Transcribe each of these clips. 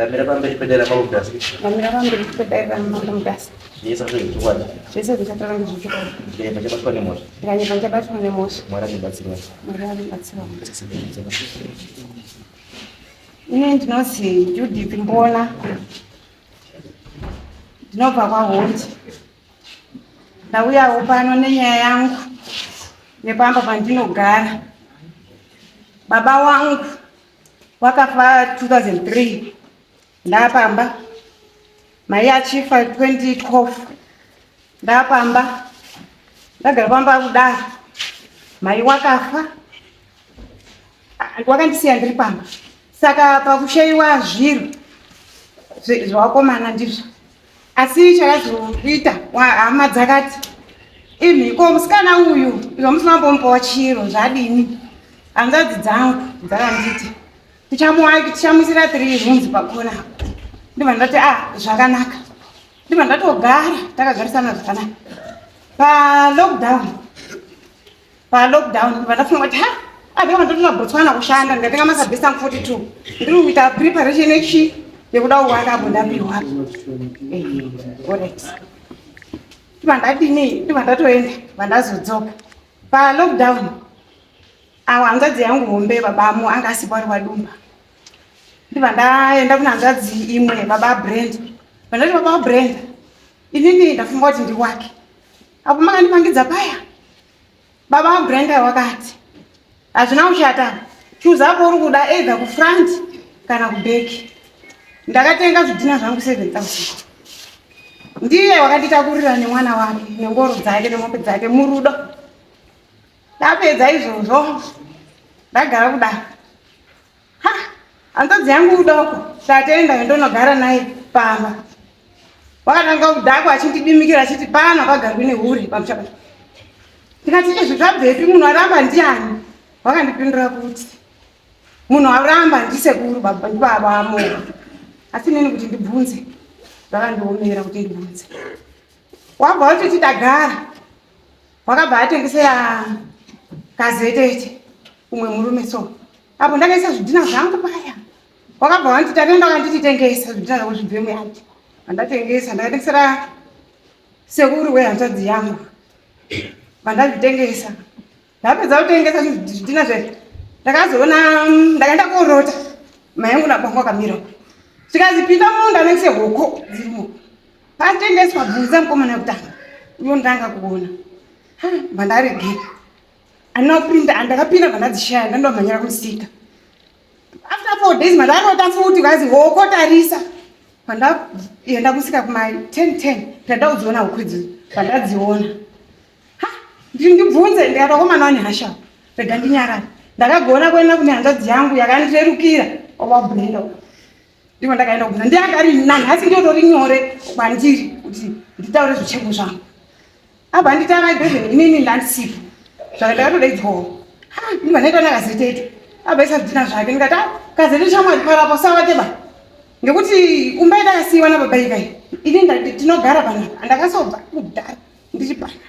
Ndamira pamberi pedare ramambo Mutasa. Ndamira pamberi pedare ramambo Mutasa. Zvese zvezvokwadi. Zvese zvichataura ngezvechokwadi. Ndikanyeba ndichabatwa nemhosva. Ndikanyeba ndichabatwa nemhosva. Mwari andibatsira. Mwari andibatsira. Ini ndinonzi Judith Mbona. Ndinobva kwaHondi. Ndauyawo pano nenyaya yangu nepamba pandinogara. Baba wangu wakafa 2003 ndapamba mai achifa 2012 ndapamba ndagara pamba kudaro mai wakafa wakandisiya ndiri pamba saka pakushaiwa zviro zvawakomana ndizvo asi chakazoita hama dzakati imi ko musikana uyu zvamusina kumbomupawo chiro zvadini hanzvadzi dzangu dzakanditi tichamuisira three rooms pakona apo ndibva ndati ah zvakanaka ndibva ndatogara takagarisana zvakanaka palockdown palockdown ndibva ndafunga kuti ha andikama ndotoenda botswana kushanda ndikatenga masabhesi angu 42 ndiri kuita preparation yechi yekuda kuwaka apo ndapiwa orit ndibva ndadini ndibva ndatoenda ndibva ndazodzoka palockdown awo hanzvadzi yangu hombe babamo anga asipo ari wadumba ndibva ndaenda kuna hanzvadzi imwe baba brand vandati baba brand inini ndafunga kuti ndiwake apo makandipangidza paya Baba Brenda wakati hazvina kushata chuza apo uri kuda either kufront kana kuback. Ndakatenga zvidhina zvangu 7000 ndiye wakanditakurira nemwana wake nengoro dzake nemombe dzake murudo. Ndapedza izvozvo ndagara kudaro Ha, hanzvadzi yangu udoko tatenda ndonogara naye pamba. Wakatanga kudhakwa achindidimikira achiti pano pagarwi nehure pamusha pacho. Ndikati izvi zvabvepi munhu aramba ndiani? Wakandipindura kuti munhu aramba ndisekuru baba ndibaba amo. Asi nini kuti ndibvunze zvakandiomera kuti ndibvunze. Wabva watoti tagara wakabva atengesera kazetete umwe murume so apo ndakaisa zvidhina zvangu paya wakabva wanditi tatenda wakanditi tengesa zvidhina zvako zvibve muyandi vandatengesa ndakatengesera sekuru wehanzvadzi yangu vandazvitengesa ndapedza kutengesa zvidhina zve ndakazoona ndakaenda korota mai yangu nabwangu akamira zvikazi pinda munda nengise hoko dzirimo patengeswa bvunza mukomana wekutanga uyo ndanga kuona vandaregera anopinda ndakapinda vandadzishaya ndandomhanyira kumusika after 4 days mandarota futi vazi hoko tarisa pandaenda kusika kuma 10 10 ndada kudziona huku idzi pandadziona ndibvunze ndikati wakomana wane hasha rega ndinyarare ndakagona kuenda kune hanzvadzi yangu yakandirerukira ovabrenda ndiko ndakaenda kubvunza ndiakari nanhasi ndiyotori nyore kwandiri kuti nditaure zvichemo zvangu abva anditi amai bhezveni inini ndandisipo zvaka ndakatodaidzwawo ndibva ndaita nakazetete abva isa zvidhina zvake ndikati ah, kazete shamwari parapo sawake ba ngekuti umba yandakasiyiwa nababa ikai ini tinogara panapa andakasobva kudhara ndiri panapa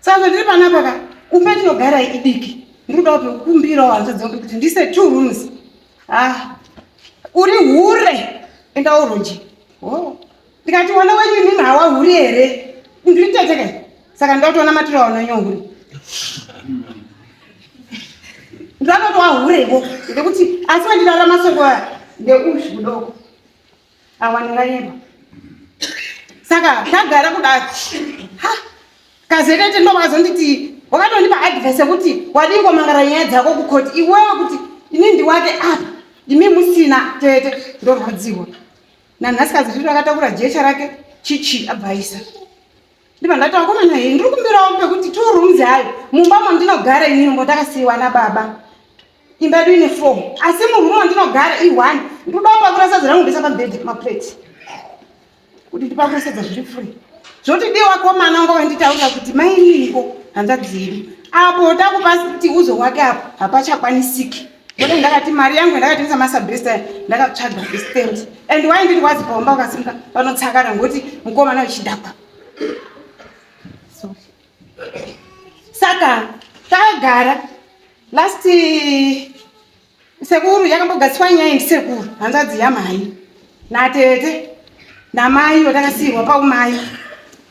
saka zvandiri panapa ka umba tinogara idiki ndiri kuda kukumbirawo hanzvadzi wangu kuti ndise two rooms ah uri hure enda uroje oh. Ndikati wana wenyu inini hawahuri here? Ndiri tete kai. Saka ndatoona matiro aona nyohuri. Ndakati wahurevo ndekuti asi wanditaura masoko aya ndeuzvi kudoko. Awanira yeba. Saka tagara kudaro. Ha! Kazetete ndo vakazonditi wakatondipa advice yekuti wadii komangara nyaya dzako kukoti iwewe kuti ini ndiwake apa imi musina tete ndorwadziwa. Nanhasi Kaziriro akatakura jecha rake chichi abva aisa. Ndibva ndati vakomana hei ndiri kumbirawo pekuti two rooms hayo mumba mandinogara inini mbo takasiiwa nababa. Imba yedu ine four asi muroom mandinogara i-one ndikuda kupakura sadza rangu ndoisa pamubhedha maplate kuti ndipakure sadza zviri free. Zvoti dii wakomana wanga wanditaurira kuti mainingo hanzvadzi yedu apo takupa kuti uzowake apo hapachakwanisiki. Ngoda ndakati mari yangu ndakatengesa masabesta ndakatsvaga stand and why ndiri wazi paumba ukasimuka panotsakana ngokuti mukomana wechidhakwa. Sorry. Saka takagara last sekuru yakambogadziwa nyaya ndisekuru hanzvadzi yamai. Natete namai watakasiirwa paumai.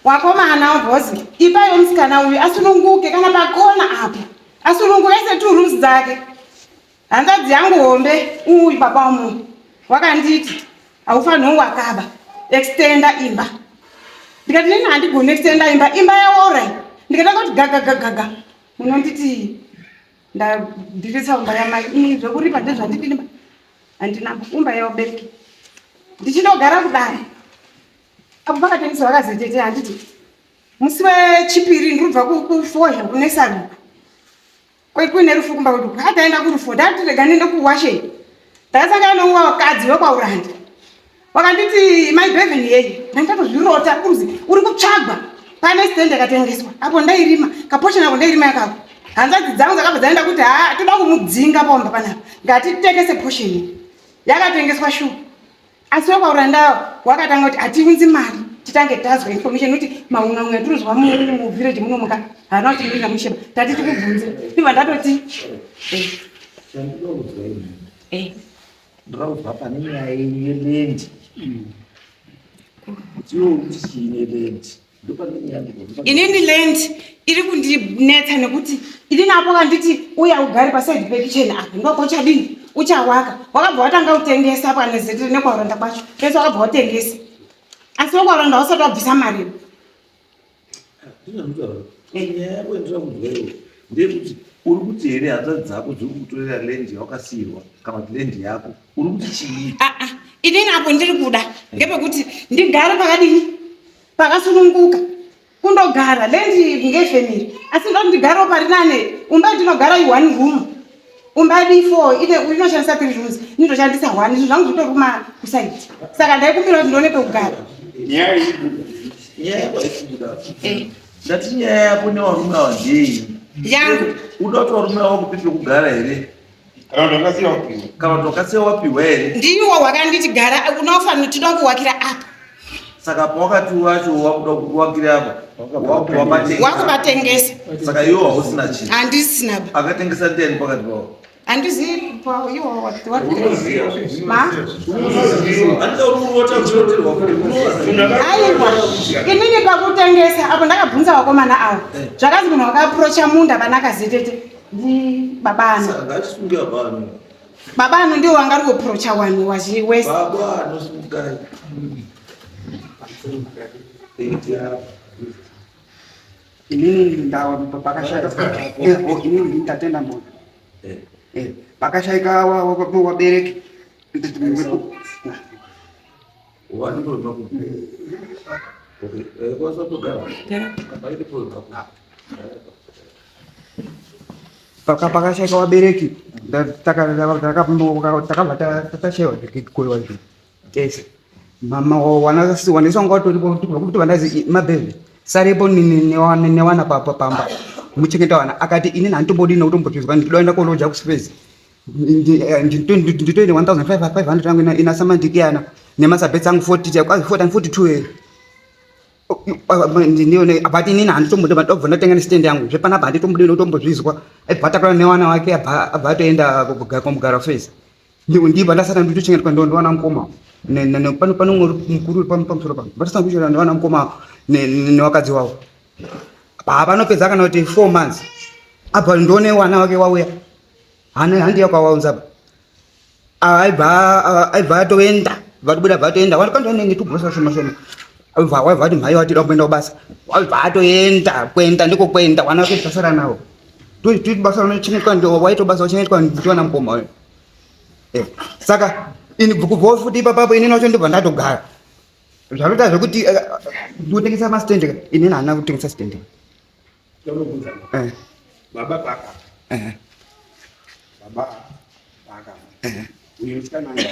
Wakomana wabhozi ipaiwo musikana uyu asununguke kana pakona apo. Asununguke aise two rooms dzake. Hanzvadzi yangu hombe uyu baba wamunhu wakanditi haufanirwi wakaba extenda imba. Ndikati nini handigoni extenda imba, imba yaora iyi. Ndikatanga kuti gaga gaga gaga. Munonditi ndabvirisa umba yamai ini zvekuripa ndezvandidini handina umba yevabereki ndichindogara kudai apo pakatengesa vakazetete handiti musi wechipiri ndirubva kufozha kunesaruku kwekuine rufu kumba kwedu hataenda kurufu ndati rega ndiende kuwasheni ndakasangana neumwe wakadzi wekwauranda wakanditi mai Bevan yei ndandatozvirota kuzi uri kutsvagwa pane stand yakatengeswa apo ndairima kaposheni ako ndairima yakako hanzvadzi dzangu dzakabva dzaenda kuti ha toda kumudzinga paumba panapa ngatitengese posheni yakatengeswa shuwa asi wekwauranda wakatanga kuti hatiunzi mari titange tazwa information kuti maungaunga tiruzwa muvillage munomuka haana kuti musheba tati tikubvunze ndibva ndatoti eh. Eh. Ndoda kubva pane nyaya yenyu yelendi. Kuti iwe uri kuti chii nelendi? Ndopane nyaya ndiko. Inini land iri kundinetsa nekuti inini apo kanditi uya ugare pasaidi pekicheni apa ndoko uchadini uchawaka wakabva watanga kutengesa pane zete nekwauranda kwacho pese wakabva watengesa asi wekwauranda usati wabvisa mari. Nyaya yako yandinoda kunzwa iwe ndeyekuti uri kuti here hanzvadzi dzako dziri kukutorera land yawakasiirwa kana kuti land yako uri kuti chii? Ah, ah. Inini apo ndiri kuda ngepekuti ndigare pakadini pakasununguka kundogara land ngefamily asi ndoda ndigarewo pari nane umba ndinogara i one room umba yedu i4 ine inoshandisa 3 rooms inotoshandisa one izvo zvangu zvitoruma kusaidi saka ndaikumbira kuti ndione pekugara. Nyaya nyaya yako haisi kubuda. Eh. Ndati nyaya yako nevarume ava ndeyei? Yangu. Uda kuti varume ava vakupe pekugara here? Kana kuti wakasiya wapiwa. Kana kuti wakasiya wapiwa here? Ndiwo wakanditi gara unofanira tinoda kuwakira apa. Saka pawakati wacho wakuda kuwakira apa wakuvatengesa. Wakuvatengesa. Saka iwe hausina chinhu. Handisina. Akatengesa ndiani pakati pavo? Handizivi iwo ma aiwa inini pakutengesa apo ndakabvunza vakomana avo zvakazi munhu wakaprocha munda panaka zetete ndi baba ano baba ano ndiwo wanga ri kuprocha wanhu wese Inini ndawa pakashaika inini ndatenda mbona pakashaika wabereki pakashaika wabereki takabva tashaiwa kukoiwa zvinhu tese wanaisa wanga watoripo kuti vandazi mabhebhi sarepo newana pamba muchengeta wana akati inini handitombodini nekutombotizwa ndinoenda koloja kuspace nditoine 1500 yangu inasamandikiyana nemasabhets angu 42 but inini handitombodi ndobva ndatenga nestand yangu zvepanapa handitombodi nekutombozvizwa aibva atakura newana wake abva atoenda kumugara face ndibva ndasara nditochengetwa ndowana mukoma pano pano mukuru uri pamusoro pano ndasara ndichengetwa ndowana mukoma newakadzi wavo pavanopedza kana kuti 4 months abva ndione wana wake wauya handi yakwawaunza pa aibva atoenda vatobuda bva atoenda wakanzwa tubrosa shoma shoma abva waibva ati mhai watida kuenda kubasa waibva atoenda kuenda ndiko kuenda wana wake tasara navo basa unochengetwa waitobasa uchengetwa ndiwana mukoma uyo Eh, saka ini kubvawo futi ipapapo inini wacho ndobva ndatogara zvanoita zvekuti eh, ndikutengesa mastand ka inini handina kutengesa stand. Eh. Baba paka baba paka uyu musikana anga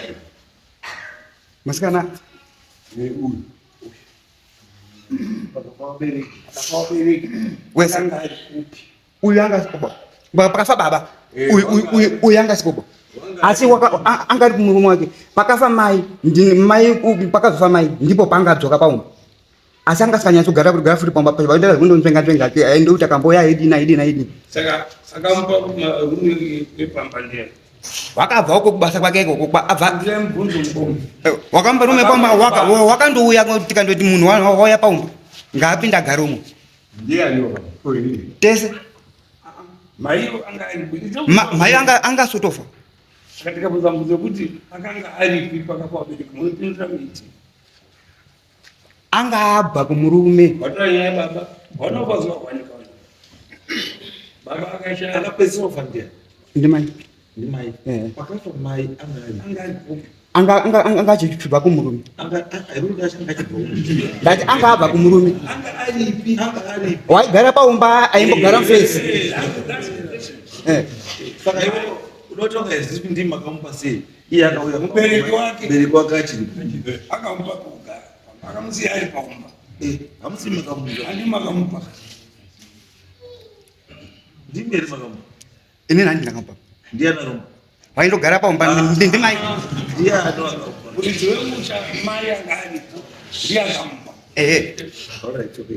musikana uyu wese uyu anga pakafa baba uyu anga asipopo asi anga ari kumurume wake pakafa mai mai pakazofa mai ndipo paangadzoka paumba asi anga asinganyatsogara kugara futi pamba pacho vaenda kundonzvenga nzvenga ke aende kuti akamboya aidini aidini aidini saka akamupa rume wepamba ndiye. Wakabva uko kubasa kwake ikoko kwa abva eh, wakamba rume pamba wakandouya tikandoti munhu wauya paumba ngaapinda agare umo. Tese. Mai anga anga sotofa. Tikabvunza mubvunzo wekuti akanga aripi pakafa vabereki munopindura muiti. Anga abva kumurume. Vatora nyaya baba vanopa zuva kwanika. Baba akashaya. Akapedzisira kufa ndiani? Ndimai. Ndimai. Eh. Pakafa mai anga ari. Anga ari kupi? Anga anga anga achibva kumurume. Anga ari anga achibva kumurume. Ndati anga abva kumurume. Anga aripi? Anga aripi? Waigara paumba aimbogara mufesi. Eh. Saka iwe unotonga izvi ndimi makamupa sei? Iye akauya Mubereki wake. Mubereki wake achiripo. Akamupa kugara. Akamusiya ari paumba. Eh, hamusi makamupa. Handi makamupa. Ndimi here makamupa? Inini handi ndakamupa. Ndiani akamupa? Waindogara paumba ndimai. Ndiani akamupa? Muridzi wemusha mai anga aripo. Ndiye akamupa. Eh. All right, okay.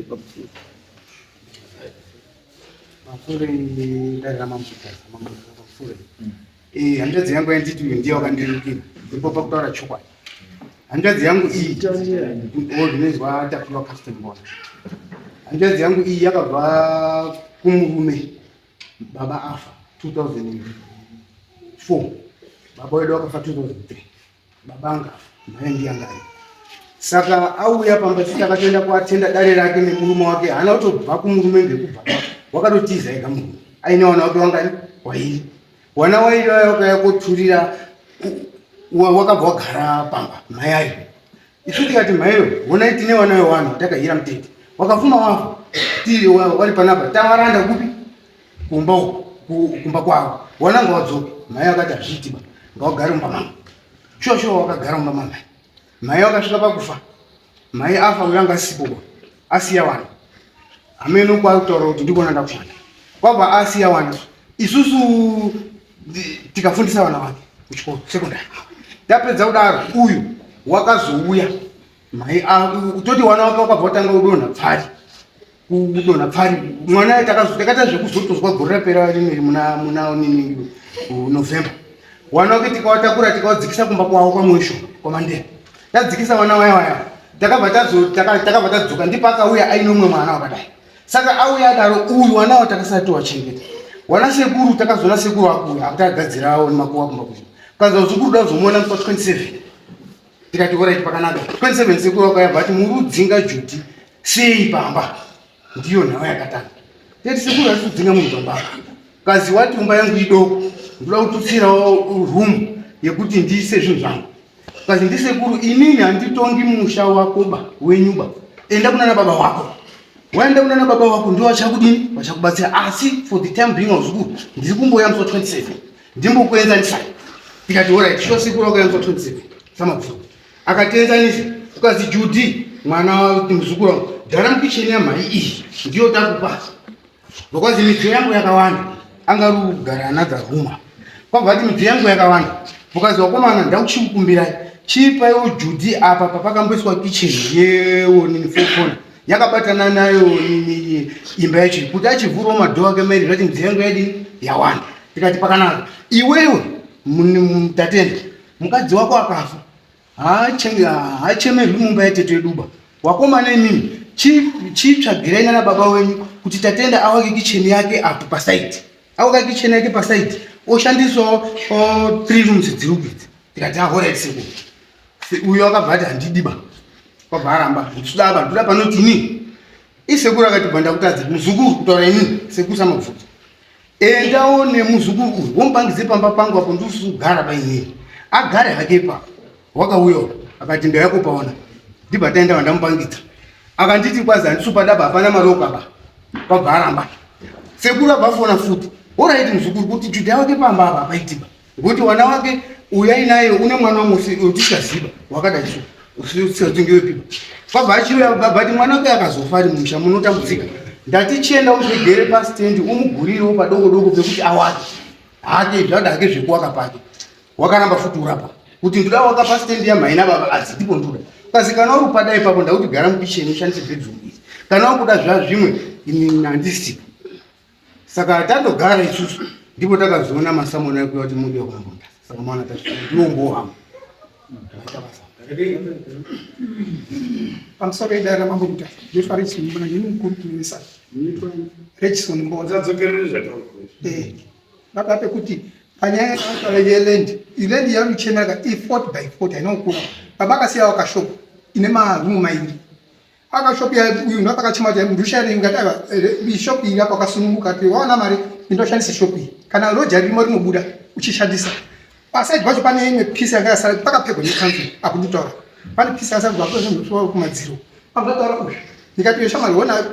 Mafure ndarama mukugara mafure. Eh, hanzvadzi yangu yanditi uyu ndiye wakandirukira. Ndipo pakutaura chokwadi. Hanzvadzi yangu iyi zvinonzwa tapiwa custom bona. Hanzvadzi yangu iyi yakabva kumurume baba afa 2004. Baba wedu akafa 2003. Baba angafa, mai ndiye anga aripo. Saka auya pamba titi akatoenda kuatenda dare rake nemurume wake, haana kutobva kumurume ngekubva. Wakatotiza ega murume. Aine wana wake wangani? Wairi. Wana wairi vaya wakauya koturira wakabva wagara pamba mai aripo. Isu tikati maiyo, honai tine wana wewanhu watakahira mutete. Wakafuma wafa. Tiri wari panapa tawaranda kupi? Kumba uko, kumba kwavo. Wana ngawadzoke. Mai akati hazviiti ba. Ngawagare mumba mangu. Shuwa shuwa wakagara mumba mamai. Mai wakasvika pakufa. Mai afa uyo anga asipo ba. Asiya wana. Hameno kwakutaura kuti ndikona ndakushanda. Kwabva asiya wana. Isusu tikafundisa vana vake kuchikoro sekondari. Tapedza kudaro uyu wakazouya mai toti wana wake wakabva watanga kudonha pfari. Kudonha pfari. Mwana takaita zvekuzotozwa gore rapera rimwe muna muna nini November. Wana wake tikawatakura tikawadzikisa kumba kwavo kwaMwesho kwaMandera. Tadzikisa vana vaya vaya. Takabva tazo takabva tadzoka ndipo akauya aine umwe mwana wakadai. Saka auya adaro uyu wana wa takasati towachengeta. Wana sekuru takazoona sekuru akuuya akutagadzirawo nemakuwa kumba kucho. Kaza uzukuru da kuzomuona musi wa 27. Tikati alright pakanaka. 27 sekuru akauya bati murudzinga Judy sei pamba. Ndiyo nhau yakatanga. Teti sekuru asi kudzinga munhu pamba. Kazi wati umba yangu idoko. Ndoda kututsirawo room yekuti ndiise zvinhu zvangu. Kazi ndisekuru inini handitongi musha wako ba wenyuba. Enda kunana baba wako. Waenda kunana baba wako ndio vachakudini? Vachakubatsira. Asi for the time being uzukuru ndiri kumboya musi wa 27. Ndimbokuenzanisai. Tikati alright, sure sekuru wakauya musi wa 27. Samabvuku. Akatienzanisa ukazi Judy mwana muzukuru wangu gara mukicheni yamhai iyi ndiyo takupa. Because midziyo yangu yakawanda anga ari kugara another room. Kwabva ati midziyo yangu yakawanda because wakomana ndakuchikukumbirai chipaiwo Judy apa papakamboiswa kitchen yewo nini four corner yakabatana nayo nini imba yacho kuti achivhurawo madhoo ake mairi zvati midziyo yangu yadini yawanda. Tikati pakanaka iwewe Tatenda mukadzi wako akafa haachemerwi mumba yatete yeduba. Wakomana imimi chitsvagirai nana baba wenyu kuti Tatenda awake kicheni yake apo pasaidi. Awaka kicheni yake pasaidi oshandisawo 3 rooms dziri kuidzi. Tikati alright sekuru. Uyo akabva ati handidiba. Kwabva aramba ndisudaba ndoda panoti inini. Isekuru akati bva ndakutadza muzukuru kutaura inini sekuru samabvudzi. Endawo nemuzukuru uyu womupangidze pamba pangu apo ndisugara painini. Agare hake ipapo. Wakauya akati ndauya kupaona. Ndibva taenda vandamupangidza. Akanditi kwazi handisupa daba hapana maroko apa. Kwabva aramba. Sekuru abva afona futi. Alright muzukuru kuti Judha wake pamba apa hapaitiba. Ngokuti wana wake uyai naye une mwana wamusi utichaziba wakadai so. Usiudzingewepiba. Kwabva achiuya baba ati mwana wake akazofa ari mumusha munotambudzika. Ndati chienda uzvigere pastendi umugurirewo padoko doko pekuti awake. Hake zvada hake zvekuwaka pake. Wakaramba futi urapa. Kuti ndoda waka pastendi yamai nababa asi ndipo ndoda. Kazi kana uri pada ipapo ndakuti gara mukicheni ushandise bedroom iyi. Kana wakuda zvazvimwe ini handisipo. Saka tandogara isusu. Ndipo takazoona masamoni akuya kuti mudiwa kwamambo Mutasa. Saka maona tasvika ndiwombohama. Takaita basa. Pamusoro idare ramambo Mutasa, ndinoitwa Richson Mbona, ndini mukuru kunevesa. Richson Mbona. Usadzokerere zvataurwa. Eh. Baba pekuti panyaya yakataura yeland, iland yaruchenaka i40 by 40 haina kukura. Baba akasiya wakashop ine marumu mairi. Akashop ya uyu ndo pakachema kuti ndusha ringa taiwa shop iyi apa kasununguka kuti waona mari indoshandisa shop iyi. Kana roja ririmo rinobuda uchishandisa. Paside pacho pane imwe piece yanga yasara pakapegwa necouncil apo nditaura. Pane piece yasara kubva kuzvinhu kumadziro. Pamutaura uyu ndikati iyo shamwari hona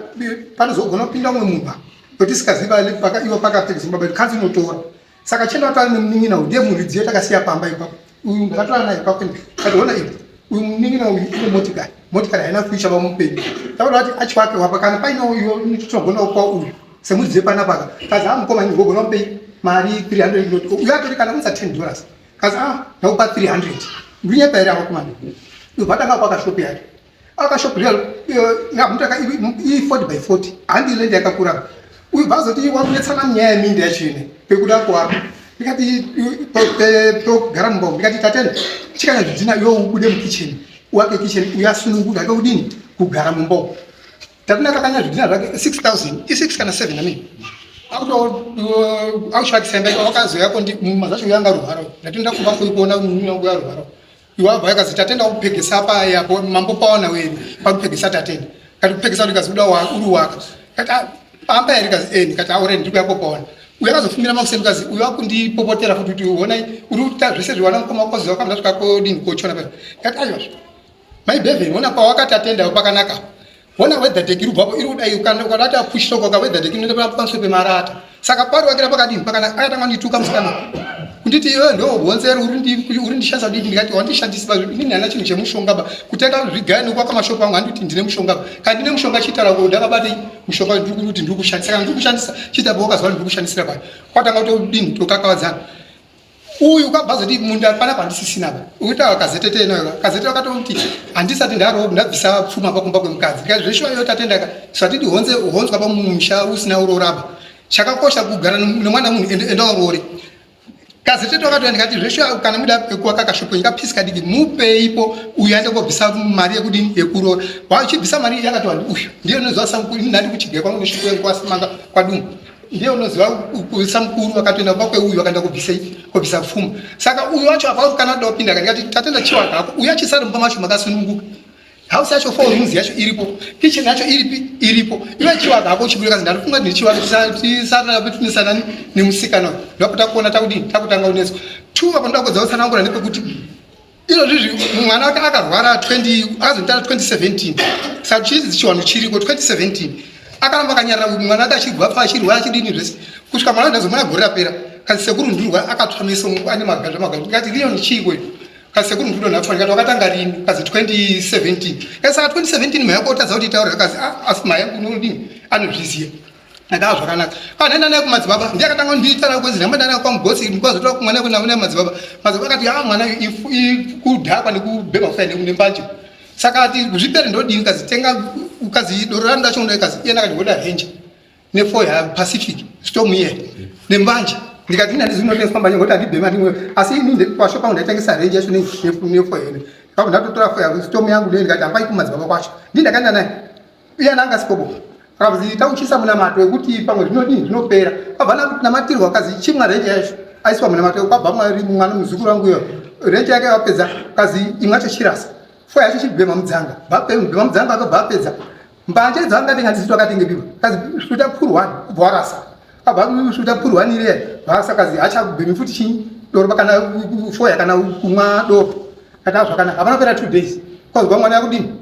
panozogona kupinda umwe munhu yotisikaziva ivo pakapegwa Zimbabwe council inotora. Saka chenda kutaura nemunin'ina uyu ndiye muridzi yatakasiya pamba ipapo. Uyu ndakatora naye ipapo ndikati hona iwe uyu munin'ina uyu ine motikari motikari haina future vamupenyu. Taura kuti achiwake wapa kana paine uyo tinogona kupa uyu semuridzi wepanapa kazi ah mukoma ini ndogona kupei mari 300 uyu atori kana unza 10 dollars kazi ah ndakupa 300 ndinyepa here awakomana uyu vatanga kwaka shop yake akashop real yamutaka i 40 by 40 handi land yakakura uyu bvazoti wakunetsana nyaya yeminda yacho ine pekuda kuwaka ndikati togara mumba ndikati tatenda chikanya zvidhina iwe ubude mukitchen uwake kitchen uyasununguka ake kudini kugara mumba umu tatenda kakanya zvidhina zvake 6000 i6 kana 7 amini akutsvakisa imba wakazoyako mazacho yanga rwara ndatenda kumba kuona munhu wangu yarwara Iwabva yakazi tatenda kupegesa paya apo mambo pawana wedu pakupegesa tatenda kati kupegesa kuti kazi uda uri waka kati ah, pamba here kazi eni kati aure ndiri kuyapo pawana uyo akazofumira makuseni kazi uyo akundipopotera futi kuti honai uri kuita zvese zviwana mukoma wako ziva kwamda svika kodini kochona paya kati aiwa mai beven hona pawakati atenda pakanaka hona weather deck iri kubvapo iri kudai ukadati apushoko ka weather deck inoenda pamusoro pemarata saka pari wakira pakadini pakana akatanga ndituka musikana kunditi iwe ndo honzero uri ndishandisa kudini ndikati wandishandisi ba inini hana chinhu chemushonga ba kutenga zvigaya nekuwaka mashopo angu handiti ndine mushonga ba kana ndine mushonga chiitara ko ndakabata mushonga ndiri kuti ndiri kushandisa kana ndiri kushandisa chiita ba wakaziva ndiri kushandisira pa kwatanga kutodini tokakavadzana uyu ukabva zoti munda pana pandisisina ba uita kazetete inoyo kazete wakatoti handisati ndaro ndabvisa pfuma pakumba kwemukadzi ndikati zveshuwa iyo tatendaka satidi honze honzwa pamusha usina uroraba chakakosha kugara nemwana munhu enda uroore kazetete wakatouya ndikati zveshuwa kana muda kuwaka kashopo nyika pisi kadiki mupeipo uyu aende kobvisa mari yekudini yekuroora wachibvisa mari yakatowandi uyu ndiye unoziva samukuru ini ndandi kuchigaya kwangu neshopo yangu kwasimanga kwadungu ndiye unoziva samukuru akatoenda kumba kweuyu akaenda kubvisei kubvisa pfuma saka uyu wacho apa kana kuda kupinda ndikati tatenda chiwaka hako uyu achisara mumba macho makasununguka house yacho four rooms yacho iripo kitchen yacho iripi iripo iwe chiwaka hako uchibuda kazi ndarifunga ndine chiwaka tisarapetinisana nemusikana ndapota kuona takudini takutanga unetswa two apa ndoda kudza kutsanangura ndepekuti izvozvizvi mwana wake akarwara 20 akazonditara 2017 saka chizi chiwanhu chiriko 2017 akaramba akanyarara mwana wake achigwafa achirwara achidini zvese kusvika mwana ndazomwana gore rapera kazi sekuru ndirwa akatsva meso ane magazva magazva ndikati riyo chiiko ino kazi sekuru ndiro ndatsva ndikati wakatanga rini kazi 2017 kazi saka 2017 mhai yako otadza kuti itaura kazi ah, asi mhai yangu unodini anozviziva Ndakaa zvakanaka. Kana ndaenda naye kumadzibaba, ndiye akatanga kundiitara kwenzi ndamba naye kwamugotsi, ndikwazotora kumwana kuna kuna madzibaba. Madzibaba akati ah mwana kudhakwa nekubhema kufaya nembanje. Saka ati zvipere ndodini kazi tenga ukazi doro rangu ndacho unoda kazi iye ndakati ngoda Ranger ne four ya Pacific storm iye nembanje. Ndikati ini handizi kunotengeswa mbanje ngokuti handibhema ndimwe asi ini pasho pangu ndaitengesa Ranger yacho ne four yene. Ndakabva ndatotora four ya storm yangu ndikati hambai kumadzibaba kwacho. Ndini ndakaenda naye. Iye anga asipopo. Akazi tauchisa munamato wekuti pamwe zvinodii zvinopera. Abva namatirwa akazi chimwa renje yacho. Aiswa munamato kwabva mwari mwana muzukuru wangu iyo. Renje yake yapedza akazi imwe yacho chirasa. Fo yacho chibhema mudzanga. Bhema mudzanga akabva apedza. Mbanje dzanga ndinga ndizito akatenge biba. Kazi svuta purwani kubva warasa. Abva svuta purwani ire. Varasa kazi hachabhemi futi chinyi. Doro kana foya kana kumwa doro. Kata zvakanaka. Hapana kupera 2 days. Kwazwa mwana yakudini?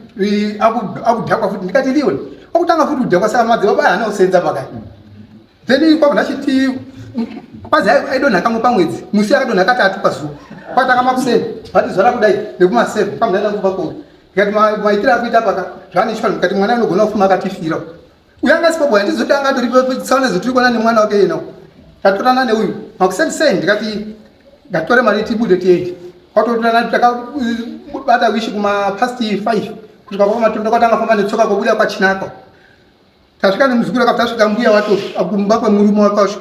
Akudhakwa futi. Ndikati Leon, akutanga futi kudhakwa saka madzibaba haana kusenza pakati. Then kwabva ndachiti kwazi aidonha kamwe pamwedzi. Musi akadonha katatu pazuva. Kwatanga makuseni. Vati zuva rakudai nekuma 7 kwamdaenda kubva kuri. Ndikati maitiro akuita paka zvaanechwa ndikati mwana anogona kufuma akatifira. Uyu anga asipo boy handizoti anga atori tsaona zotiri kuona nemwana wake yena. Tatorana neuyu. Makuseni seni ndikati ngatore mari tibude tiende. Kwatotorana takabata wishi kuma past 5 kusvika kwamatondo kwatanga famba netsoka kubuda kwachinako. Tasvika nemuzukuru akabva tasvika mbuya wacho kumba kwemurume wake wacho.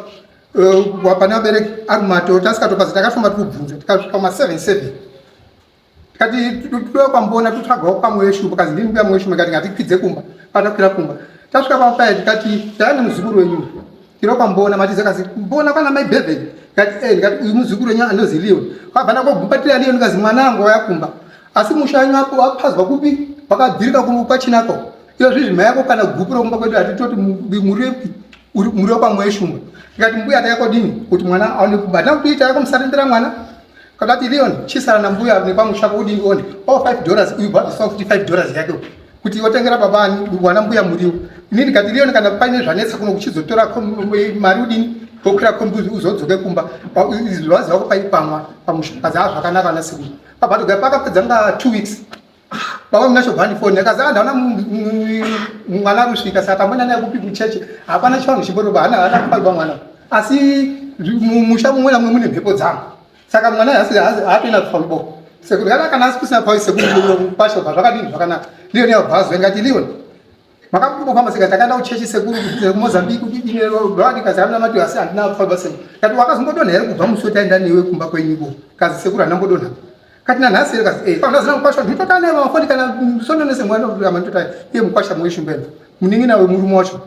Eh, pane vabereki ari mumatoro tasikatopazi takafamba tikubvunza tikasvika kuma 77 tikati toda kwambona totsvagawo pamwe weshumba kazi ndini mbuya mwe weshumba tikati ngatikwidze kumba patakwira kumba tasvika pamapaya tikati tayane muzukuru wenyu tiro kwambona matiza kazi mbona kwana mai Bevan tikati eh ndikati uyu muzukuru wenyu anozi Leon kwabva ndakogumbatira Leon kazi mwana wangu wayakumba asi musha wenyu apo wapazwa kupi wakadhirika kwachinako iyo zvezvi mai yako kana gupuro kumba kwedu hatitoti murepi uri muriwo pamwe weshumba ndikati mbuya tayakodini kuti mwana aone kumba hatina kuti tayakomusarendera mwana Kakati Leon chisara nambuya nepamusha kudini one oh 5 dollars uyu bhabisa futi 5 dollars yake kuti otengera baba ani wana mbuya muriwo ini ndikati Leon kana paine zvanetsa kuno kuchizotora mari udini wokwira kombi uzodzoke kumba zvazi wako pai pamwa pamusha kazi a zvakanaka ana sekuru baba toga pakapedza nga 2 weeks baba muna chobva ndifoni akazi ah ndaona mwana ari kusvika saka tamboenda naye kupi kuchechi hapana chivanhu chimboroba hana hana kufarwa mwana asi musha mumwe namwe mune mhepo dzangu saka mwana haatoenda kufalubo sekuru kana kana asi kusina pawi sekuru pasho zvakadini zvakanaka leon yabva ngati leon makambofamba seka takaenda kuchechi sekuru kumozambique kudinekazi hamuna mati asi handina kufamba sekuru kati wakazombodonha here kubva musi wetaenda newe kumba kwenyuko kazi sekuru handambodonha kati nanhasi here kazi eh pamuna zina mukwasha nditotana naye mafoni kana sononese mwana kama nditotana iye mukwasha mweshumbeni munin'ina wemurume wacho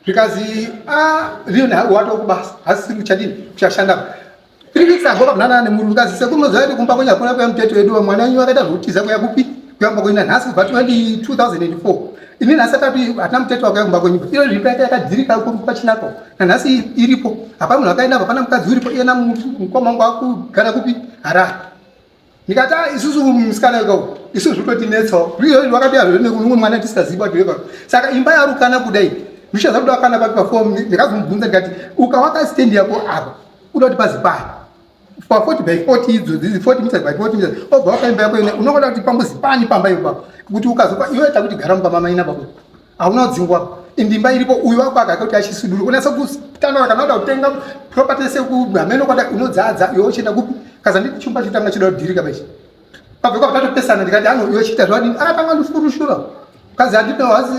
zvikazi ah leon watokubasa hasisiri kuchadini kuchashanda 3 weeks ago kamunana nemurume kazi sekuru munoziva kuti kumba kwenyu hakuna kuya mutete wedu mwana wenyu akaita zvekutiza kuya kupi kuya kumba kwenyu nanhasi kubva 2004 ini nhasi atati hatina mutete wakuya kumba kwenyu iyo zvipo yake yakadzirika pachinako nanhasi iripo hapana munhu akaenda hapana mukadzi uripo iyena mukoma wangu akugara kupi harare ndikati ah, isusu musikana iko isu zvitotinetsawo izvozvi wakati azvone mwana tisingazivi bati weka saka imba yarukana kudai ndichaza kuda wakana papi pafomu ndikazomubvunza ndikati ukawaka stand yako apa uda kuti pazi pai pa 40 by 40 idzo dzidzi 40 meters by 40 meters obva wakaimba yako ine unokoda kuti pambuzi pani pamba ipapo kuti ukazopa iwe takuti gara mumba mamaina baba hauna kudzingwa indimba iripo uyu wako akaka kuti achisuduru unasa kutandara kana uda kutenga property sekuhameno kwada unodzadza iwe uchienda kupi kaza nditi chumba chitanga chida kudhirika baichi pabve kwa tatopesana ndikati ano iwe chiita zvadini akatanga ndifurushura kazi handina hazi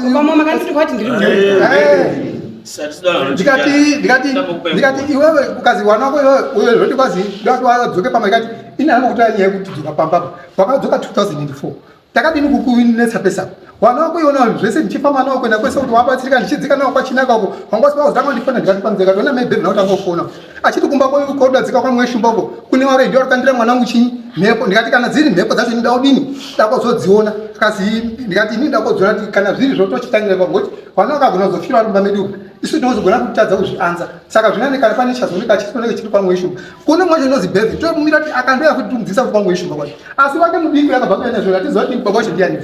ndikati ndikati ndikati iwewe ukazi wana wako iwewe uyo zvoti kwazi ndati wadzoke pamba ndikati ini handina kutora nyaya yekuti dzoka pamba wakadzoka 2004 takadini kukunetsa pesa wana wako iona zvese ndichifamba nawo kuenda kwese kuti wabatsirika ndichidzika nawo kwachinaka uko wanga usina kuzotanga ndifona ndikati panze kati ona mai bhebhi nautanga kufona achiti kumba kodadzika kwamweshumba uko kune warei ndiwo kandira mwana wangu chinyi mhepo ndikati kana dziri mhepo dzacho ndinoda kudini ndakozodziona akazi ndikati ini ndakodziona kuti kana zviri zvotochitangira pa ngokuti vana vakagona kuzofira vari mumba medu isu tinozogona kutadza kuzvianza saka zvinani kana pane chazooneka chisioneke chiri kwamweshumba kune mwacho inozi bhebhi tomira kuti akandoya kuti tumudzisa kuti kwamweshumba kwacho asi wake mudiki akabva kuenda zvona tiziva kuti baba wacho ndiani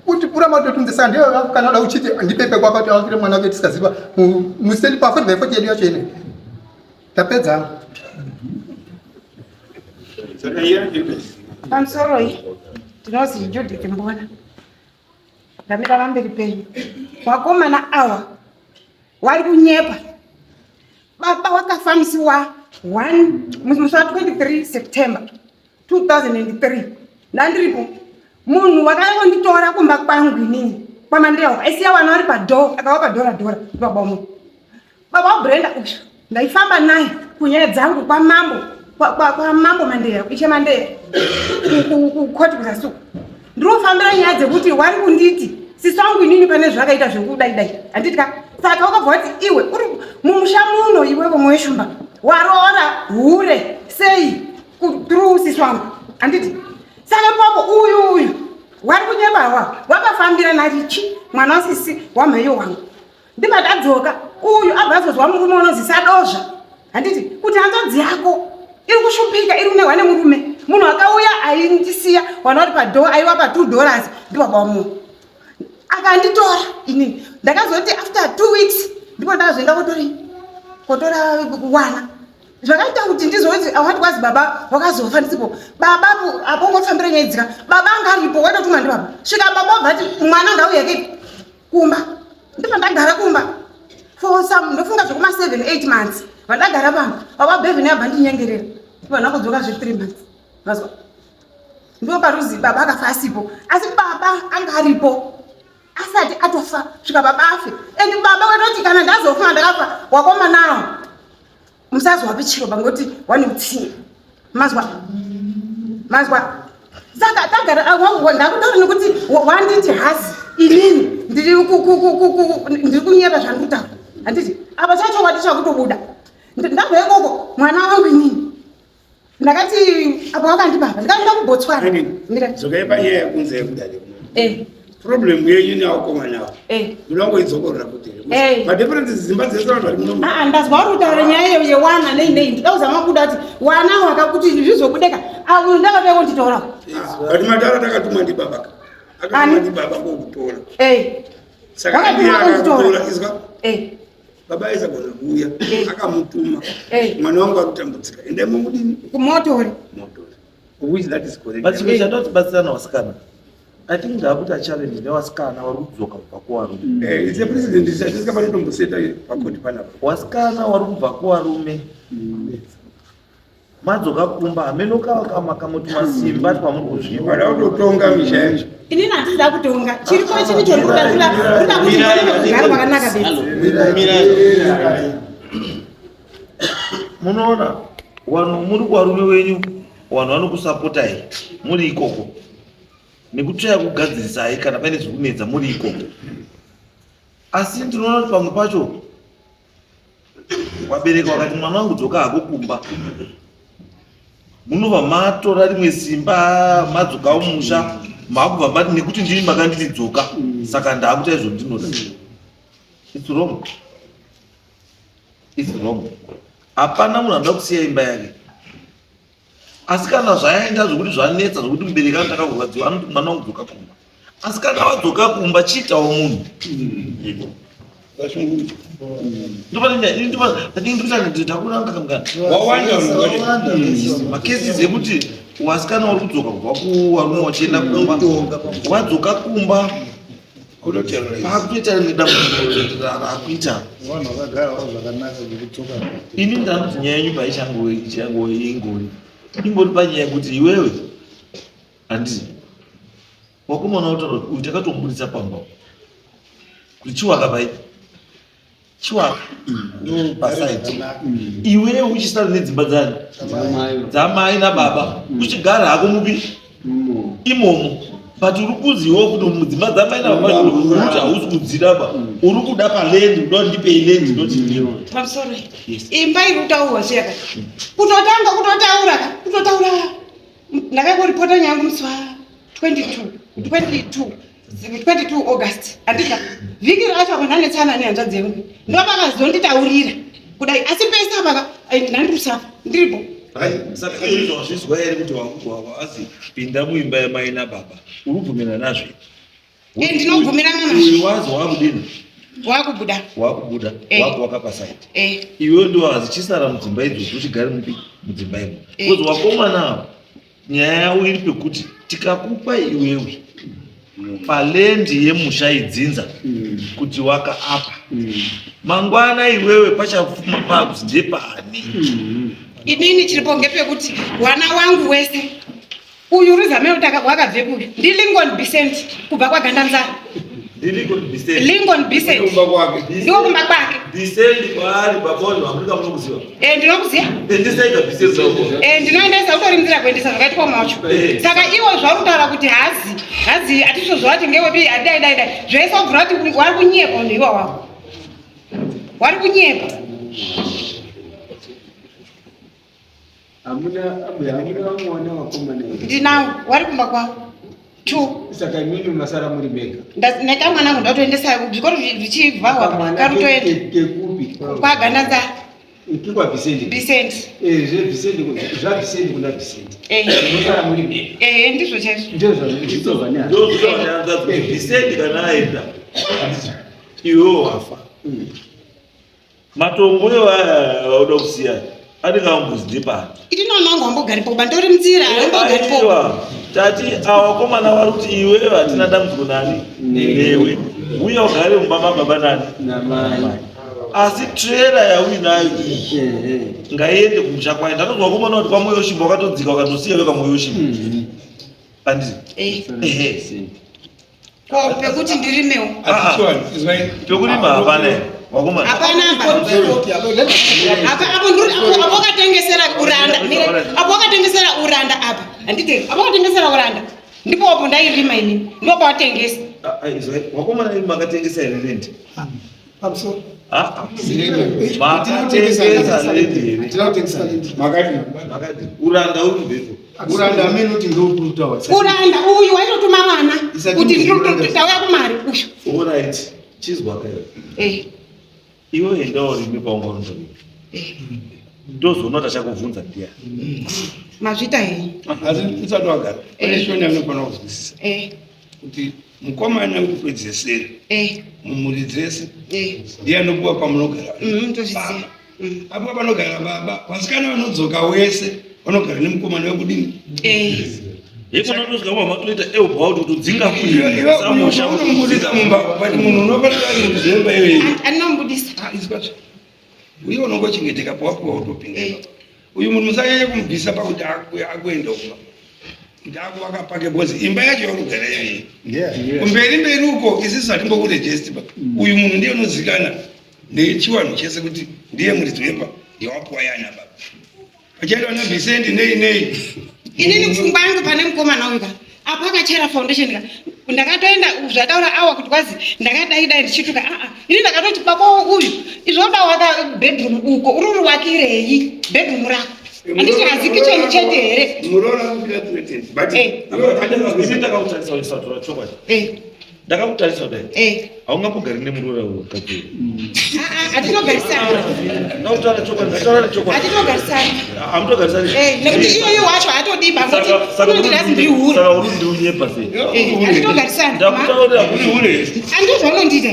kuti pura matotunze saka ndiyo kana uda uchiti ndipepe kwako kuti awakire mwana wake tisikaziva museni pa 40 by 40 yedu yacho ine tapedza pamusoro iyi ndinozi Judith Mbona ndamira pamberi penyu wakomana awa wari kunyepa baba wakafa musi wa 1 musi wa 23 September 2003 ndandiripo munhu wakangonditora kumba kwangu inini kwamandewa aisiya wana vari padhoo akavapa dhora dhora baba umwe baba wabrenda uyu ndaifamba naye kunyaya dzangu kwamambo kwamambo mandeya ishe mandeya kukoti kuzasuku ndinofambira nyaya dzekuti wari kunditi sisi wangu inini pane zvakaita zvekudaidai handiti ka saka wakabva wati iwe uri mumusha muno iwewe mweshumba waroora hure sei through sisi wangu handiti saka ipapo uyu uyu wari kunyepa wa wakafambira narichi mwana wasisi wamheyo wangu ndibva tadzoka uyu abva azozwa murume unonzi sadozva handiti kuti hanzvadzi yako iri kushupika iri kunehwa nemurume munhu akauya aindisiya wana vari padhoo aiwa pa two dollars ndibaba wamunhu akanditora ini ndakazoti after two weeks ndipo ndakazoenda kotori kotora wana zvakaita kuti ndizoti awati kwazi baba wakazofa ndisipo baba apo ungofambira nyaya dzika baba anga aripo waitotumwa ndibaba svika baba wabva ati mwana ngauye ke kumba ndipo ndagara kumba for some ndofunga zvekuma 7 8 months vandagara pamba baba bevin abva ndinyengerera vanhu vakudzoka zve 3 months mazwa ndipo paruzi baba akafa asipo asi baba anga aripo asati atofa svika baba afe and baba wetoti kana ndazofa ndakafa wakomanawo Musazowapi chiro pangoti wane utsinye. Mazwa. Mazwa. Saka tagara ah, ndakutaura nekuti wanditi hazi inini ndiri ndiri kunyeba zvandiri kutaura. Handiti apa chachokwadi chakutobuda. Ndabva ikoko mwana wangu inini. Ndakati apo wakandibaba ndikaenda kuBotswana. Mira. Dzokai panyaya yekunze yekudare. Eh. Problem yenyu nevakomana ava. Eh. Muda kungoidzokorora kuti. Eh. Madifferences dzimba dzese vanhu vari muno. Ah, ndazwa uri kutaura nyaya iyo yewana nei nei. Ndida kuzama kuda kuti wana wakakuti zvizobudeka. Ah, uyu ndakatouya konditaura. But madhara takatumwa ndibaba ka. Akatumwa ndibaba kokutora. Eh. Saka akatora izwa. Eh. Baba aisagona kuuya eh. akamutuma eh. mwana wangu ari kutambudzika endai momudini kumotori motori which that is correct but chimwe chandoti vasikana I think ndakuita challenge nevasikana vari kudzoka kubva kuvarume eh, it's a president tisingafani kutomboseta pakoti panapa vasikana vari kubva kuvarume Madzoka kumba hameno kama kamuti masimba twamuri kuzvipa. Vada kutotonga misha yacho. Inini handisi da kutonga. Chiripo chini chori kuda kuda kuda kuti ndione kugara pakanaka bedzi. Munoona vanhu muri kuvarume wenyu vanhu vanokusapotai muri ikoko nekutsvaya kugadzirisai kana paine zviri kunetsa muri ikoko asi ndinoona kuti pamwe pacho Vabereki vakati mwana wangu dzoka hako kumba, munobva matora rimwe simba madzoka mumusha makubva mati nekuti ndini makanditi dzoka saka ndaakuita izvo ndinoda. It's wrong. It's wrong. Hapana munhu anoda kusiya imba yake. Asi kana zvaenda zvekuti zvanetsa zvekuti mubereki anotanga kurwadziwa anoti mwana wangu dzoka kumba. Asi kana wadzoka kumba chiitawo munhu. Macases ekuti wasikana uri kudzoka kubva kuvarume wachienda kumba wadzoka kumba pakutoita rimwe dambudziko rakuita vanhu vakagarawo zvakanaka zvekudzoka ini ndanoti nyaya yenyu paichango ingori ingori panyaya yekuti iwewe handiti wakomana utaura kuti uyu takatomuburitsa pamba kuti chiwaka pai chiwaka pasaidi iwewe uchisara nedzimba dzani dzamai nababa uchigara hako mupi imomo but uri kuziwo kuti mudzimba dzamai nababa kuti hausi kudzirapa uri kuda paland uda ndipei land ndoti ndiwo pamusoro imba iri kutaurwa zviya ka kutotanga kutotaura ka kutotaura ndakangoripota nyaya yangu musi wa 22 22 22 August andika vhiki racho apo ndanetsana nehanzvadzi yangu ndopakazonditaurira kudai asi pese apa ndandirusafa ndiripo saka izvo wazvizwa here kuti wazi pinda muimba yamai nababa uri kubvumirana nazvo Eh, ndinobvumirana nazvo. Uyu wazi wakudini? Wakubuda. Wakubuda. Eh. Wakuwaka pasaiti. Eh. Iwe ndo wazi chisara mudzimba idzodzo uchigare mupi mudzimba imo. Eh. Because wakomana ava nyaya yavo iri pekuti tikakupa iwewe palendi yemusha idzinza kuti waka apa mangwana iwewe pachafuma pakuzi ndepani Inini chiripo ngepekuti wana wangu wese Uyu Ruzameo wakabve kupi? Ndi Lincoln Bisent kubva kwa Gandanzara. Ndi Lincoln Bisent. Lincoln Bisent. Kumba kwake. Ndiko kumba kwake. Bisent kwaari baba wangu hamuna munokuziva. Eh ndinokuziva. Eh ndisaita Bisent zako. Eh ndinoendesa utori nzira kuendesa zvakaitwa macho. Eh. Saka iwo zvauri kutaura kuti hazi hazi atisvo zvati ngewepi adai dai dai. Zvese ubvira kuti wari kunyepa munhu iwa wako. Wari kunyepa. Hamuna ambuya hamuna vamwe vana vakomana here? Ndinawo wari kumba kwavo. Two. Saka imimi masara muri mega. Nekamwana angu ndatoendesa zvikoro zvichibva wapa Kamwana karutoenda kekupi? kwagandanza Kekwa Vicente. Vicente. Eh, zve Vicente zva Vicente kuna Vicente. Eh. Munosara muri mega. Eh, ndizvo chaizvo. Ndizvo zvazviri nehanzvadzi. Ndozvinoanza Vicente kana aenda iwewe wafa. Matongo iwaya auda kusiya anenge ambuzi ndepani? Ini nana wangu ambogaripo kuba ndori munzira ambogaripo. Aiwa, tati awakomana vari kuti iwewe hatina dambudziko nani newe uya ugare mumba mababa nani Namai. asi trailer yauinayo iyi Ehe. ngaiende kumusha kwayo ndakanzwa vakomana kuti kwamoyoshimba wakatodzika wakatosiya wekamwoyoshimba anditi Eh, ehe ko pekuti ndirimewo. Pekurima hapana here? Wakomana. Hapana apa. Apa apo ndiri apo apo wakatengesera uranda. Mire, Apo wakatengesera uranda apa. Handiti apo wakatengesera uranda. Ndipo apo ndairima ini. Ndipo pawatengesa. Ah, ah, izwai, wakomana imi makatengesa here rent? Pamusoro. Ah, ah. Makatengesa rent here? Hatina kutengesa lendi. Makati. Makati uranda uri kubvepo. Uranda amene kuti ndokuruta Uranda uyu waitotuma mwana Isati kuti ndiri- tauya kumari uyu. Alright. Chizwa kayo. Eh. Iwe enda urime paunga urindorima. Ndozoona kuti achakubvunza ndiani. Mazvita henyu. Asi usati wagara. Pane shona yamunofanira kuzwisisa. Eh. Kuti mukomana wekupedzesera Eh. mumhuri dzese Eh. ndiye anopuwa pamunogara. Tozviziva. Baba. Apo panogara baba, vasikana vanodzoka wese vanogara nemukomana wekudini. Eh. Yekona ndosvika mama toita elbow out kutodzinga Iwe iwe samusha. unomubudisa mumba, but munhu unofanira ari muzemba iyoyo. Anomubudisa. Ah, izwa zve. Uye unongochengeteka pawapuwa utopinda ipapo. Uyu munhu musanyanya kumubvisa pakuti akuenda kumba. Kuti akuvaka pake because imba yacho yaunogara iyoyo. Kumberi mberi uko isusu hatimbokurejesti ba. Uyu munhu ndiye unozikana nechiwanhu chese kuti ndiye muridzi wemba yawapuwa yana baba. Pachaitwa na Vincent nei nei. Inini pfungwa yangu pane mukomana uyu ka apo akachera foundation ka ndakatoenda zvataura awa kuti kwazi ndakadai dai ndichituka aa ini ndakatoti baba uyu izvoda waka bedroom uko uri uri wakirei bedroom rako handiti hazi kitchen chete here. Muroora anofira threatened but Eh. Ini ndakakutarisa uchisatora chokwadi. Eh, Ndakakutarisa kudai. eh. Haungambogari nemuroora mukadzi uyu. Aa, hatitogarisana. Ndakutaura chokwadi, ndataura chokwadi. Hatitogarisana. Hamutogarisani. Eh, nekuti iyoyo wacho haatodi Saka saka bangoti unondirazi ndiri hure. Saka uri ndiunyepa sei? Eh, hatitogarisana. Ndakutaurira uri hure. Andozvaunondiita.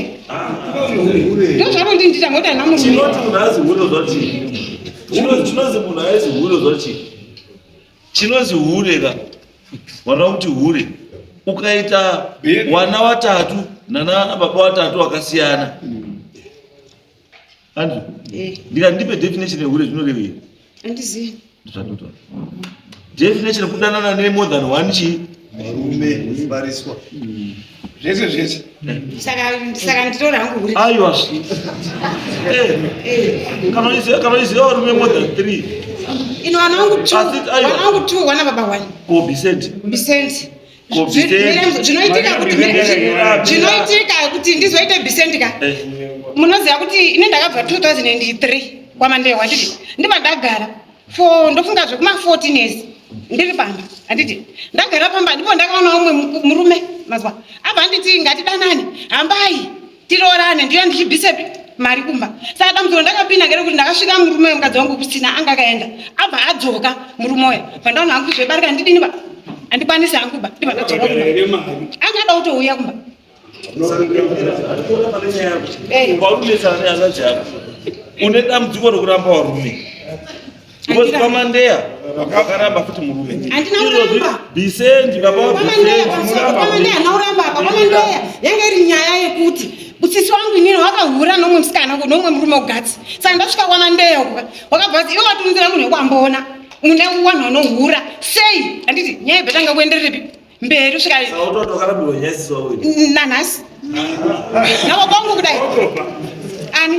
Ndozvaunondindiita ngokuti handina murume. Chinoti munhu azi hure zvati. Chinozi munhu aizi hure zvati. Chinozi hure ka. Wana kuti hure. Ukaita wana watatu nana baba watatu wakasiyana. Andrew, Eh, ndikati ndipe definition yehure zvinorevei? handizivi. Ndozvandinotaura. Definition kudanana ne more than one chii? Varume kufariswa. Zvese zvese. Saka nditora hangu hure. Aiwa. Eh, Eh. kana uchiziva varume more than 3. Ino vana vangu two, Asi, aiwa. vana vangu two, vana baba one. Ko Vicente. Bisenti. Ko Vicente. Zvinoitika kuti zvinoitika kuti ndizoite bisenti ka. Eh. Munoziva kuti ini ndakabva 2003 kwaMandewa handiti ndibva ndagara for ndofunga zvekuma 14 years ndiri pamba handiti ndagara pamba ndipo ndakaona umwe murume mazwa abva handiti ngatidanane hambai tiroorane ndiyo ndichibvisepi mari kumba. Saka dambudziko ndakapinda ngerekuti ndakasvika murume wemukadzi wangu kusina anga akaenda abva adzoka murume uya pandaona hangu zvebarika handidini ba handikwanisi hangu ba ndibva ndadzoka kumba anga ada kutouya kumba. Hatikuona pane nyaya yako. Eh. Paunonetsana nehanzvadzi yako une dambudziko rokuramba varume. Because kwaMandeya wakaramba futi murume. Handina kuramba. Bisendi baba Kwamandeya waBisendi. pamusoro kwamandeya nauramba apa kwamandeya yanga iri nyaya yekuti usisi wangu inini wakahura nomwe musikana nomwe murume ugatsi. Saka ndasvika kwamandeya uko wakabva kuti iwe watunzira munhu wekwambona une wanhu vanohura sei handiti nyaya ibva tanga kuendererepi mberi kusvika Saka utoti wakarambirwa nyaya sisi wako iyi. nanhasi navo kwangu kudai ani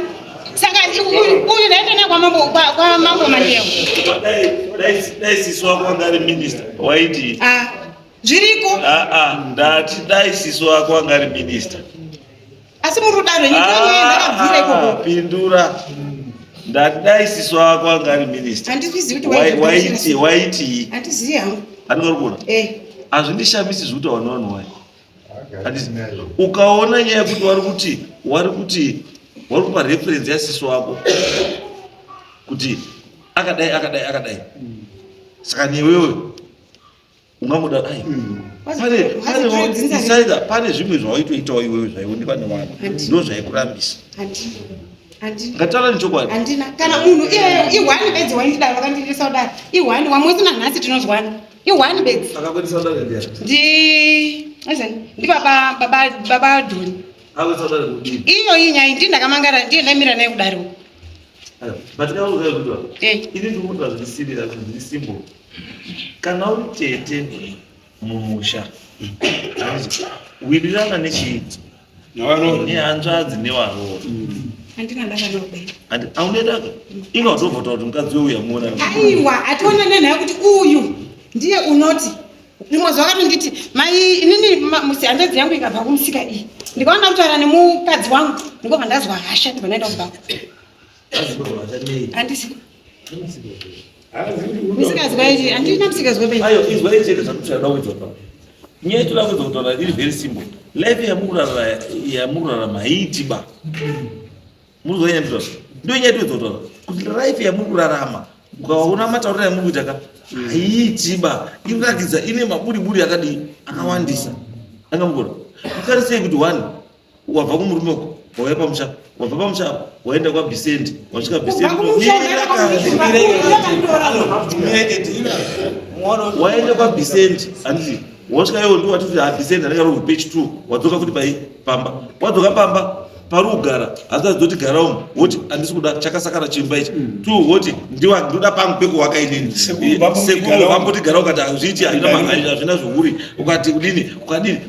saka uyu ndaenda naye kwamambo kwamambo Mandewa. Dai sisi wako anga ari minister waiti Ah, zviriko. Ah, ah, ndati dai sisi wako anga ari minister. Asi muri kudaro nyika yenyaya ndakabvira ikoko. Pindura. Ndati dai sisi wako anga ari minister. Handizivi kuti Waiti waiti. Handizivi hangu. Handingori kuona. Eh. Hazvindishamisi zvekuti vanhu vanhu wai. Handisi. Ukaona nyaya yekuti wari kuti wari kupa reference yasisi wako kuti akadai akadai akadai. Saka newewe ungangoda ai. Pane zvimwe zvawaitoitawo iwewe zvaionekwa nevamwe ndo zvaikurambisa. Handina. Ngataura nechokwadi. Handina. Kana munhu iyeyo ihwani bedzi waindidaro wakandiendesa kudaro. Ihwani wamwese nanhasi tinozwana. Ihwani bedzi. Akakuendesa kudaro ndiani? Ndi azani ndi baba baba baba Doni. Akakuendesa kudaro kudini? Iyo iyi nyaya ndi ndakamangara ndiye ndaimira naye kudaro. But kauza kuti Eh. ini ndinoda zvisirira zviri simple. Kana uri tete mumusha wirirana nechii nehanzvadzi nevaroora. Handina daka naubeni. Andi aune daka. Inga watobva kutaura kuti mukadzi weuyu amuona. Aiwa, hationane naye kuti uyu ndiye unoti rimwe zuva akatonditi mai inini musi hanzvadzi yangu ikabva kumusika iyi ndikaona kutaura nemukadzi wangu ndingobva ndazwa hasha ndibva ndaenda kubva. Handisi. Misikazwa ichi, handina misikazwa bei. Ayo, izwa ichi chete zvandikuda kuudzwa pa. Nyaya yetoda kuedza kutaura iri very simple. Life yamukurarama yamurikurarama haiiti ba. Muri kuziva nyaya yandikutaura? Ndiyo nyaya yetoedza kutaura. Kuti life yamuri kurarama ukaona matauriro yamuri kuita ka haiiti ba. Inoratidza ine maburi buri akadii akawandisa. Anga mukura. Mukarisei kuti one wabva kumurume uko wauya pamusha wabva pamusha apo waenda kwabisendi wasvika bisendiwaenda kwabisendi handiti wasvika iwo ndiwo watiti habisendi anenge ari page two wadzoka futi pai pamba wadzoka pamba pari kugara hazvazoti dzoti gara umu woti handisi kuda chakasakara chimba ichi two woti ndinoda pangu pekuwaka inini sekuru vamboti gara ukati hazviiti hazvina zvihuri ukati kudini ukadini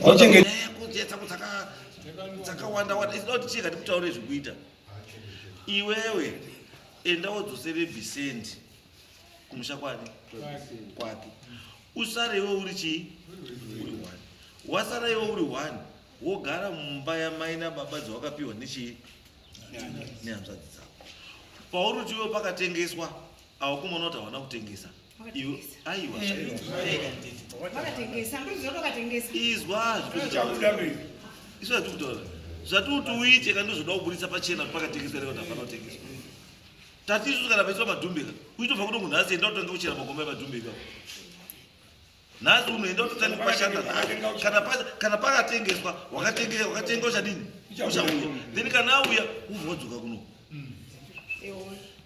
dzakawanda wanda isina kuti chii kati zvekuita iwewe enda wodzosere bhisendi kumusha kwani kwake usare iwe uri chii uri one wasara iwe uri one wogara mumba yamai nababa dzawakapiwa nechii nehanzvadzi dzako pauri kuti iwe pakatengeswa awakumona kuti hawana kutengesa aiwa izwa isu zvatikutaura zvatiuti uite ka ndozvoda kuburitsa pachena pakatengeswa here kuti hapana kutengeswa tati isusu kana paiswa madhumbeka uchitobva kuno munhu asi enda kutanga kuchera magomba emadhumbeka nhasi unoenda kutotanga kupashanda nhasi kana pakatengeswa wakatenga uchadini uchauya then kana auya ubva wadzoka kuno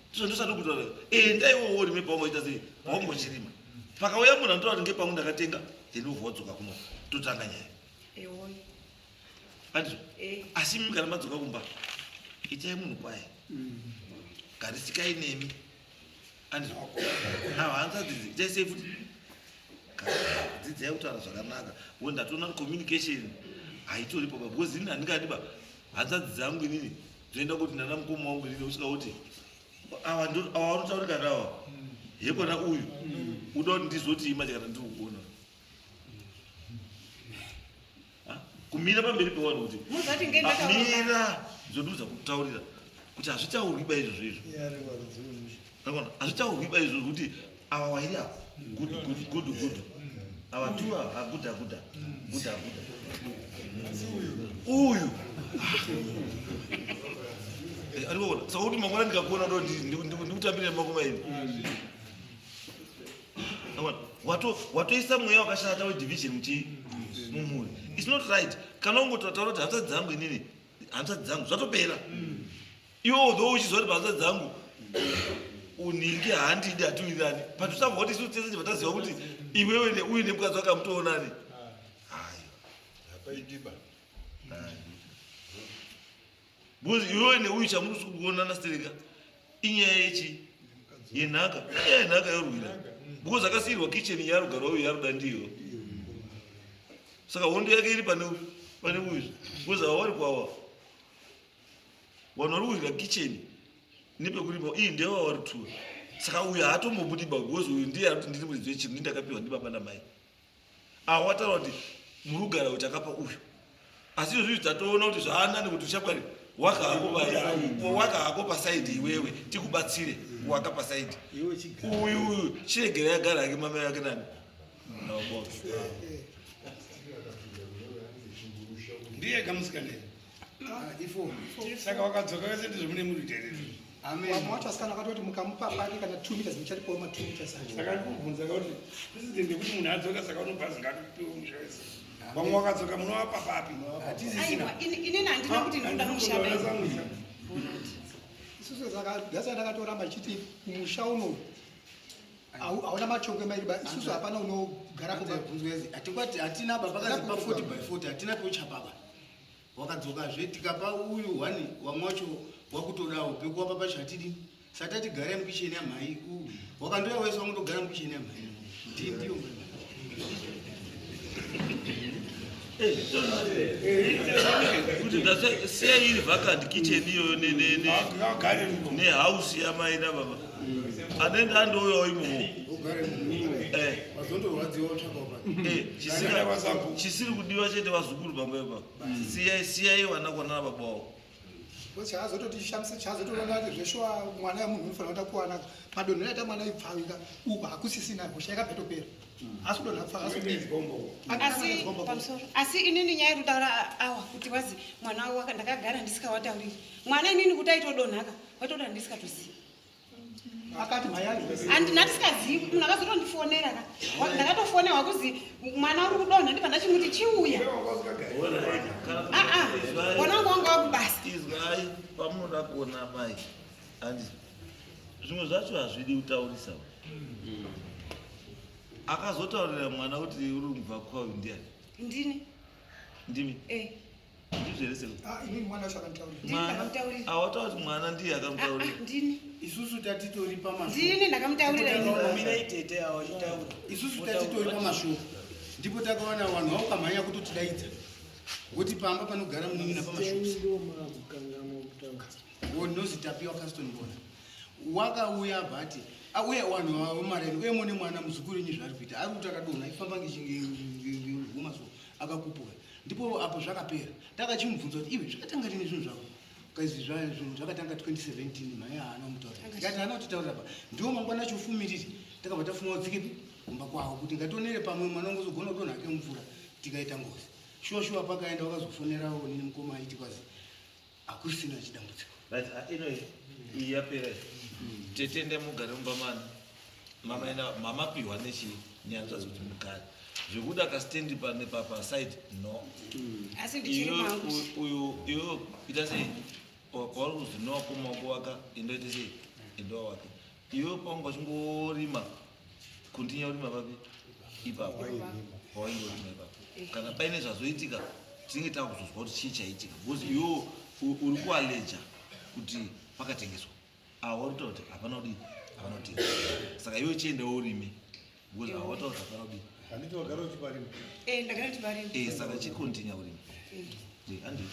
Ndizvo ndosati kutaura. Enda iwe worime paungaita sei? Paungochirima. Pakauya munhu anotaura kuti ngepangu ndakatenga, then wobva wadzoka kuno. Totanga nyaya. Ewo. Andizvo? Eh. Asi imi kana madzoka kumba, itai munhu kwaye. Garisikai nemi. Andizvo? Ava hanzvadzi itai sei futi? Dzidzai kutaura zvakanaka. Wo ndatoona communication haitoripo ba because ini handingadi ba hanzvadzi dzangu inini Toenda kuti nana mukoma wangu inini usvika kuti awa awa vanotaurika nawa hekona uyu uda kuti ndizoti manje kana ndiri kuona kumira pamberi pevanhu kuti mira zvondiudza kutaurira kuti hazvitaurwi ba izvozvo izvo akona hazvitaurwi ba izvozvo kuti awa wairi awa good good good good awa two awa guda guda guda guda uyu eh, arikuona saka kuti mangwana ndikakuona ndo ndikutambire maoko mairi watoisa mweya wakashata wedivision muchii mumhuri its not right kana ungototaura kuti hanzvadzi dzangu inini hanzvadzi dzangu zvatopera iwe although uchiziva kuti basa dzangu uningi handidi hatiwirirani but usabva kuti isu tese tibva taziva kuti iwewe neuyu nemukadzi wake hamutoonani because iwewe neuyu chamuri kuonana stereka inyaya yechi yenhaka inyaya yenhaka yorwira because akasiirwa kitchen yarugara uyu yaruda ndiyo saka hondo yake iri pane uyu because awa vari kwawa Vanhu vari kudya kitchen nepekurima iyi ndewa vari two. Saka uyu haatombobudi ba because uyu ndiye arikuti ndiri muridzi wechinhu ndini ndakapiwa ndibaba namai. Awa wataura kuti muri kugara kuti akapa uyu. Asi izvozvi tatoona kuti zvaanani kuti ushakwari waka hako waka hako pasaidi iwewe tikubatsire waka pasaidi. Uyu uyu chiregera yagara yake mama yake nani? Ndiye kamusikana. Saka wakadzoka wese ndizvo mune muri here? Amen. Vamwe vacho vasikana vakatoti mukamupa pake kana 2 meters mucharipawo ma 2 meters acho. Saka ndikubvunza kuti president yekuti munhu adzoka saka unobva zingatopiwe musha wese. Vamwe wakadzoka munovapa papi? Hatisisina. Aiwa, inini handina kuti ndinoda musha bai. Isusu saka ndasa ndakatoramba chiti musha uno hauna machoko emairi ba isusu hapana unogara kumba. Hatikwati hatina baba kazipa 40 by 40 hatina peuchapaba. Wakadzokazve tikapa uyu one wamwe wacho wakutodawo pekuwapa pacho hatidi saka tati garai mukicheni yamhai wakandouya wese wangotogara mukicheni yamhai ndiyo. Kuti ndasiya iri vacant kitchen iyoyo nehouse yamai nababa anenge andouyawo imomo. Chisiri kudiwa chete vazukuru pamba ipapo. Siyai vana kwana nababa wavo. Chazototishamisa chazotoona kuti zveshuwa mwana wemunhu unofanira kuita kuwana madonhero aita mwana ipfawika uku hakusisina hosha yakabva topera asi kudonha pfa asi pamusoro. Asi inini nyaya iri kutaura awa kuti wazi mwana waka ndakagara ndisikawatauriri mwana inini kuti aitodonhaka waitoda ndisikatozivi. Akati mai handina tisikazivi munhu akazotondifonera ka. Ndakatofonerwa kuzi mwana uri kudonha ndibva ndachimuti chiuya. Aa mwana wangu wanga wakubasa. Izwai pamunoda kuona mai handi zvimwe zvacho hazvidi kutaurisa. Akazotaurira mwana kuti uri kubva kwayo ndiani? Ndini. Ndimi? Eh. Ndizvo here sekuru? Ah, inini mwana wacho akamutaurira. Ndini ndakamutaurira. Awataura kuti mwana ndiye akamutaurira. Ah, ndini. Isusu tatitori pamashoko. Ndini ndakamutaurira ini. Mirai tete awo achitaura. Isusu tatitori pamashoko. Ndipo takaona vanhu vakamhanya kutotidaidza. Ngoti pamba panogara munin'ina pamashops. Ndinozi Tapiwa Caston Bona. Wakauya abva ati uye vanhu vemareni uye mune mwana muzukuru wenyu zvaari kuita ari kuti akadonha aifamba ngeguma so akakupuka. Ndipo apo zvakapera. Takachimubvunza kuti iwe zvakatanga rini zvinhu zvako? Kaizvi zvinhu zvakatanga 2017 mai haana kumutaurira. Tikati haana kutitaurira pa. Ndiwo mangwana acho fumiriri. Takabva tafuma udzikepi kumba kwavo kuti ngationere pamwe mwana wangu uzogona kudonha hake mvura tikaita ngozi. Shuwa shuwa pakaenda wakazofonerawo nini mukoma aiti kwazi hakusina chidambudziko. Right, ino iyi yapera. Tetende mugare mumba mani. Mama ina mama piwa nechi nyanzva kuti mugare. Zvekuda kastendi pane pa side no. Asi ndichiri mangu. Uyu iwe ita sei? Kwauri kuzi no kuma wako waka indoita sei? Indowa wake. Iwe panga uchingorima kundinya urima papi? Ipapo. Pawaingorima ipapo. Kana paine zvazoitika tinenge takuzozwa kuti chii chaitika because iwe uri kualeja kuti pakatengeswa. Awa uri kutaura kuti hapana kudii, hapana kutengeswa. Saka iwe chienda urime because awa wataura kuti hapana kudii. Handiti wagara uchiparima? Ndagara ndichiparima. Saka chikontinya kurima. Handi.